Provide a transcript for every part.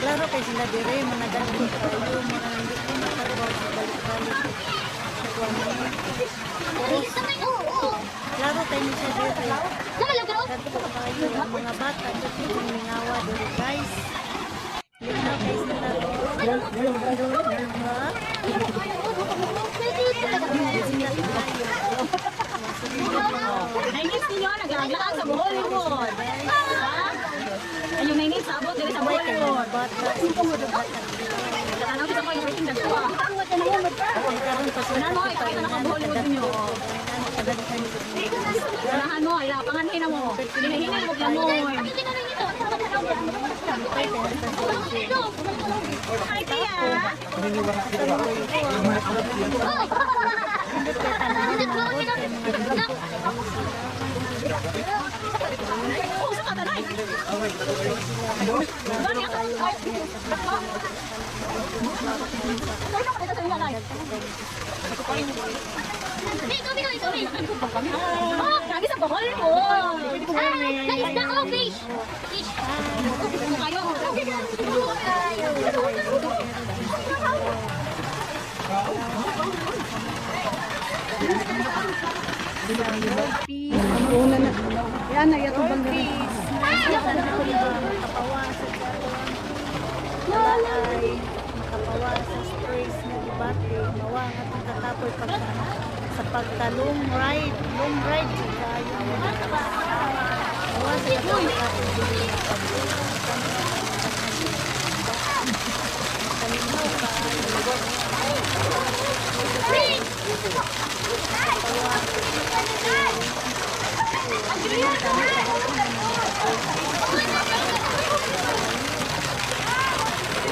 Klaro kay sila dire, mga dagko kayo, mga hindi ko makabaw sa balik-balik. Sa kuwan. Klaro kay ni siya dire. Dagko kayo ang mga bata, dito yung mingawa dire, guys. Linaw kay sila. Ha? Sila kayo. Nainis ninyo, naglaglaan sa Hollywood. Ha? Ayun, nainis sa abot diri sa May kay mga Hollywood. Bata, sa bata. Tanaw sa ko yung rating dagko. Kay karon pa sila Ano mo, ipakita na kang Hollywood ninyo. Ganahan mo, ila panganhin na mo. Hinahinay mo plamoy. Hi, Tia. Oh, sa katanay. Gani ako. Ay. Ay, ka sa nanay. Oh, lagi sa Hollywood. Fish! Fish! Kayo. Una na. Yan na, yato bang diri. Makapawa sa ay makapawa sa stress nga gibati, mawa nga atong kakapoy pag sa pagka long ride jud kayo, mawa sa atong kakapoy dili kalinaw kaayo.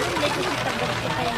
Hindi ko kita kayo.